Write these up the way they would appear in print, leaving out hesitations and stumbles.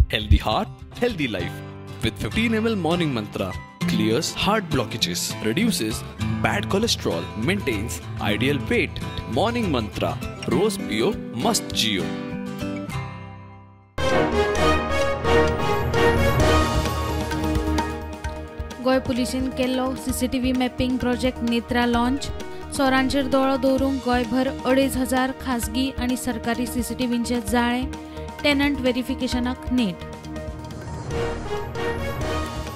Healthy heart, healthy life. With 15 ml Morning Mantra, clears heart blockages, reduces bad cholesterol, maintains ideal weight. Morning Mantra, Rose Pio, Must Jio. Goa पुलिसेन केल्लो CCTV mapping project Netra launch. चोरांचेर दोळो दवरूंक गोंयभर 2500 खासगी आनी सरकारी सीसीटीव्हींचे जाळें. Tenant व्हेरिफिकेशनाक नेट.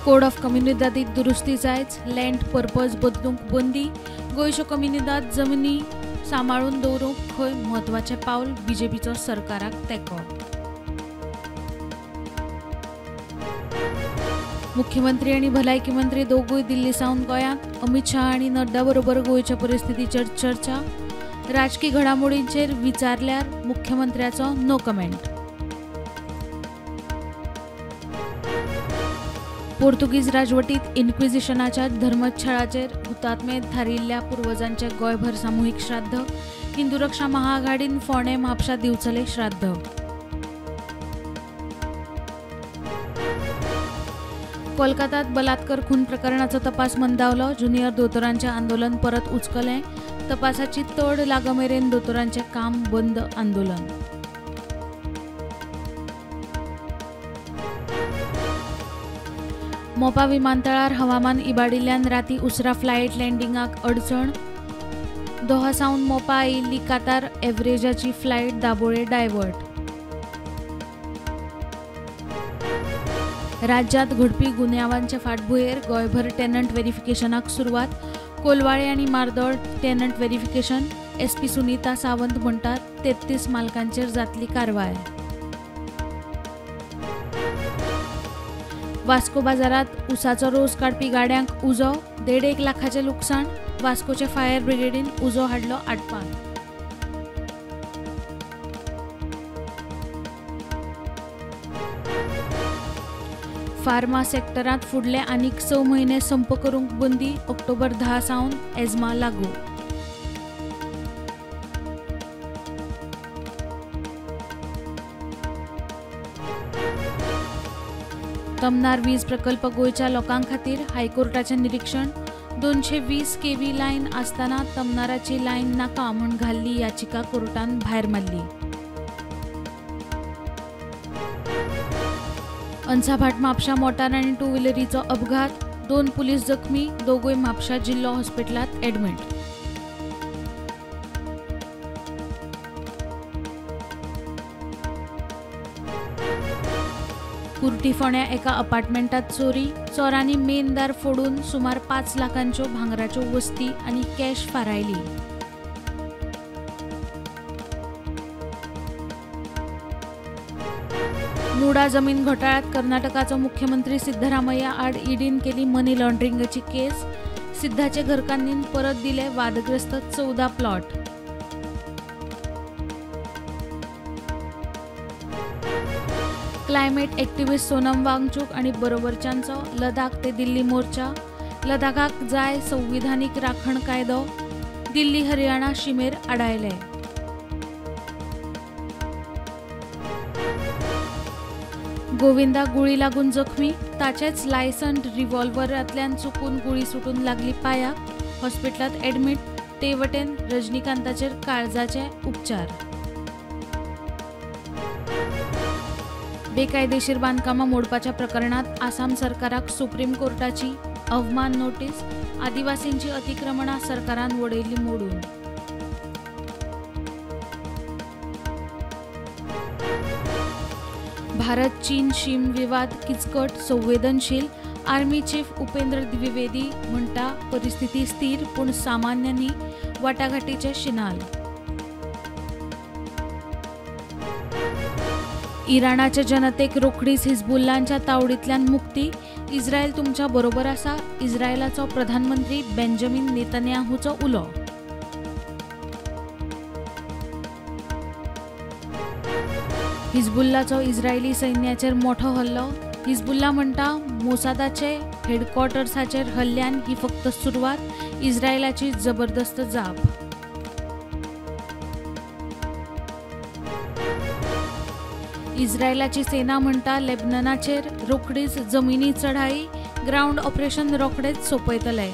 कोड ऑफ कम्युनिदादीत दुरुस्ती जायच. लँड पर्पज बदलूंक बंदी. गोंयच्यो कम्युनिदाद जमनी सांबाळून दवरूंक खंय म्हत्वाचें पावल. बीजेपीचो सरकाराक तेंको. मुख्यमंत्री आनी भलायकी मंत्री दोगूय दिल्ली सावन गोंयांत. अमित शाह आनी नड्डा बरोबर गोंयच्या परिस्थितीचेर चर्चा. राजकी घडामोडींचेर विचारल्यार मुख्यमंत्र्याचो नो कमेंट. पोर्तुगीज राजवटीत इन्क्विजिशनाच्या धर्मछळाचेर हुतात्मे थारिल्ल्या पुर्वजांचे गोंयभर सामुहीक श्राद्ध. हिंदू रक्षा महाआघाडीन फोंडें म्हापशा दिवचले श्राद्ध. कोलकातात बलात्कार खून प्रकरणाचो तपास मंदावलो. ज्युनियर दोतोरांचें आंदोलन परत उचकलें. तपासाची तड लागमेरेन दोतोरांचें काम बंद आंदोलन. मोपा विमानतळार हवामान इबाडिल्ल्यान राती उसरा फ्लायट लँडिंगाक अडचण. दोहा सावन मोपा आयिल्ली कातार एव्हरेजाची फ्लायट दाबोळे डायवर्ट. राज्यांत घडपी गुन्यांवांचे फाटभुंयेर गोंयभर टेनंट व्हेरिफिकेशनाक सुरवात. कोलवाळे आनी Mardol tenant verification. SP Sunita Sawant म्हणटात 33 मालकांचेर जातली कारवाय. वास्को बाजारांत उसाचो रोस काडपी गाड्यांक उजो. 1.5 लाखाचें लुकसाण. वास्कोचे फायर ब्रिगेडीन उजो हाडलो आटपान. फार्मा सेक्टरांत फुडले आनीक 6 म्हयने संप करूंक बंदी. ऑक्टोबर 10 सावन एजमा लागू. तमनार वीज प्रकल्प गोंयच्या लोकां खातीर हायकोर्टाचें निरीक्षण. 220 केव्ही लायन आसतना तमनाराची लायन नाका म्हूण घाल्ली याचिका कोर्टान भायर मारली. अंसाभाट म्हापशा मोटार आनी टू व्हिलरीचो अपघात. 2 पुलीस जखमी. दोगूय म्हापशा जिल्लो हॉस्पिटलांत ॲडमीट. कुर्टी फोंड्या एका अपार्टमेंटात चोरी. चोरांनी मेन दार फोडून सुमार 5 लाखांच्यो भांगराच्यो वस्ती आनी कॅश फारायली. मुडा जमीन घोटाळ्यात कर्नाटकाचो मुख्यमंत्री सिद्धरामय्या आड ईडीन केली मनी लॉन्ड्रिंगाची केस. सिद्धाचे घरकान्नीन परत दिले वादग्रस्त 14 प्लॉट. क्लायमेट एक्टिव्हिस्ट सोनम वांगचूक आनी बरोबरच्यांचो लडाख ते दिल्ली मोर्चा. लडाखाक जाय संविधानीक राखण कायदो. दिल्ली हरियाणा शिमेर आडायले. गोविंदा गुळी लागून जखमी. ताचेच लायसन्ड रिव्हॉल्वरांतल्यान चुकून गुळी सुटून लागली पायाक. हॉस्पिटलांत ॲडमीट. ते वटेन रजनीकांताचेर काळजाचे उपचार. बेकायदेशीर बांदकामां मोडपाच्या प्रकरणांत आसाम सरकाराक सुप्रीम कोर्टाची अवमान नोटीस. आदिवासींची अतिक्रमणां सरकारान वडयली मोडून. भारत चीन शीम विवाद किचकट संवेदनशील. आर्मी चीफ उपेंद्र द्विवेदी म्हणटा परिस्थिती स्थिर पूण सामान्य न्ही. वाटाघाटीचे शिनाल. इराणाचे जनतेक रोखडीच हिजबुल्लांच्या तावडींतल्यान मुक्ती. इस्रायल तुमच्या बरोबर आसा. इस्रायलाचो प्रधानमंत्री बेंजामिन नेतन्याहूचो उलो. हिजबुल्लाचो इस्रायली सैन्याचेर मोठो हल्लो. हिजबुल्ला म्हणटा मोसादाचे हेडक्वॉर्टर्साचेर हल्ल्यान ही फक्त सुरवात. इस्रायलाची जबरदस्त जाप. इस्रायलाची सेना म्हणटा लेबननाचेर रोखडीच जमिनी चढाई, ग्रावंड ऑपरेशन रोखडेच सोंपयतले.